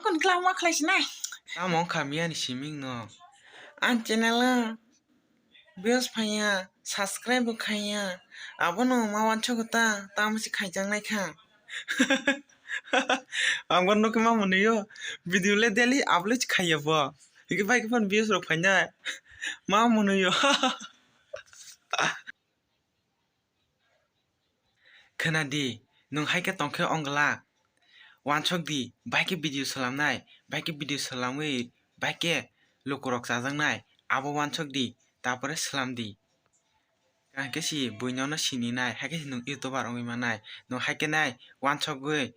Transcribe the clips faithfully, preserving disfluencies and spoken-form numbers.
Ang kla ma khlai sinai. Tamo wngkha miyani siming no. Ang channel o views phaiya, subscribe bo khaiya. Abono ma wansukgo ta, tamo se khaijaknai kha. Ang bo nukhe ma mwnwi o. Video le daily upload khaiya bo. Hikhe bai khe phano views rok phainai. Ma mwnwi o. Khna di, nwng hai khe tong khe ong glak. Wansok di, bai khe video swlamnai, bai khe video swlamwi, bai khe lukurok chajaknai, abo wansok di, tapore swlam di. Kaham khe si buino no sininai, hai khe si nwng YouTuber wngwi mannai. Nwng hai khe nai wansokgwi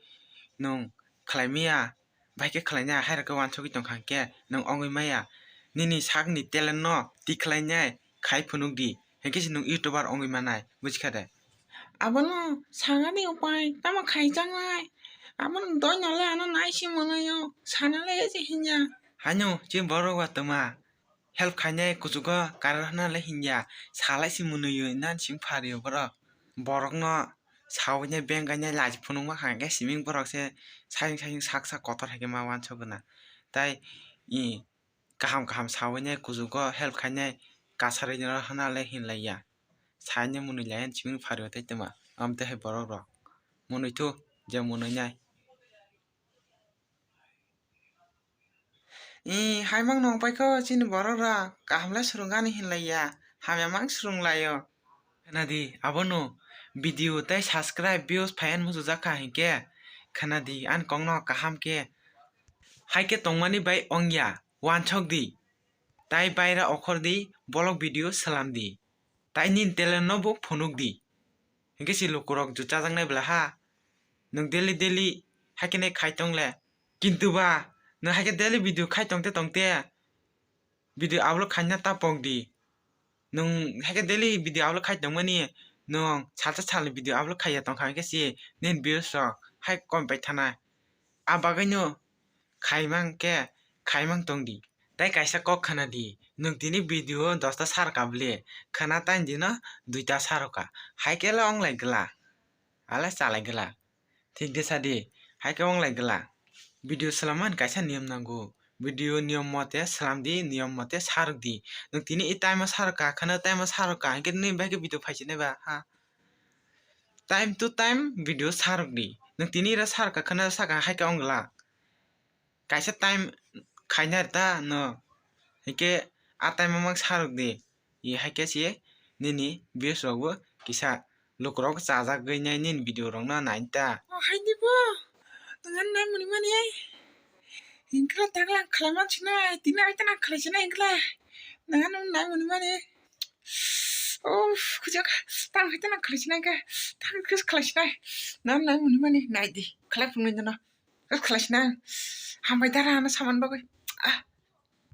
nwng khlai maya, bai khe khlainai, hai rok khe wansogwi tong kha hwnkhe nwng wngwi maya. Nini sakni talent no tikhlainai khai phunuk di, hwnkhe se nwng YouTuber wngwi manai, buji kha de? Abono sagani upai tamo khaijaknai, abono doino le ano nai si mwnwi o, sana le se hinya. Haino chini borok ba twma help khainai kuchugo kara hwnna le hinya, salai si mwnwi o, nan simi phario borok. Borokno sawi nai beng gainai laji phunukma kha hwnkhe siming borok se sayung sayung sak sak kotor hai khe ma wansok gwnang. Tai i kaham kaham sawi nai kuchugo help khainai kasarwi no hwnna le hinlaiya. Saini mwnwi lai siming phario tai twma. Am tei hai borok rok mwnwi thu je mwnwi nai. I, hai mang nong pai kho chini borok rok, kaham le swrwng ani hinlaiya, hamya mang swrwng laio. Khna di, abono video tei subscribe, views phai ani muchujak kha hinkhe, khna di, ani kok no kaham khe. Hai khe tongmani bai ongya, wansok di, tai baira okhor di, bolok video swlam di. Tai nini talent no bo phunuk di. Hinkhe si lukurok ju chajaknai bwla ha. Nwng daily daily hai khe nai khai tong le. Kintu ba nwng hai khe daily video khai tong te tong te video upload khaina ta pok di. Nwng hai khe daily video upload khai tongmani nwng salsa salni video upload khaiya tong kha hinkhe si nini views rok hai kom pai thana. A bagwi no khaimang khe khaimang tong di. Tai kaisa kok khna di, nwng tini video dosta sarka bwle, khna tain dino duita saroka, hai khe le ong lai glak, ale cha lai glak. Thik de sa di, hai khe ong lai glak. Video swlamani kaisa niyom nango, video niyom mote swlam di, niyom mote sarok di. Nwng tini i time o saroka, khna time o saroka, hinkhe nini bai khe video phai sinai ba ha. Time to time video sarok di. Nwng tini ira saroka, khna saka hai khe ong glak. Kaisa time khaina rw ta no, hinkhe a time o mang sarok di, i hai khe se nini views rok bo kisa lukurok chajagwi nai nini video rok no nai ta. O hai di bo, nwng ani nai mwnwi mani, hinkhe takla ang khlai man sinai, tini hai ta nang khlai sinai hinkhe, nwng ani nai mwnwi mani. Uff, khujak, tang hai ta nang khlai sinai khe, tang khe khlai sinai, nwng ani nai mwnwi mani, nai di, khlai phunuknai nono. Khlai sinai. Hambai dara ano saman bagwi. Ah,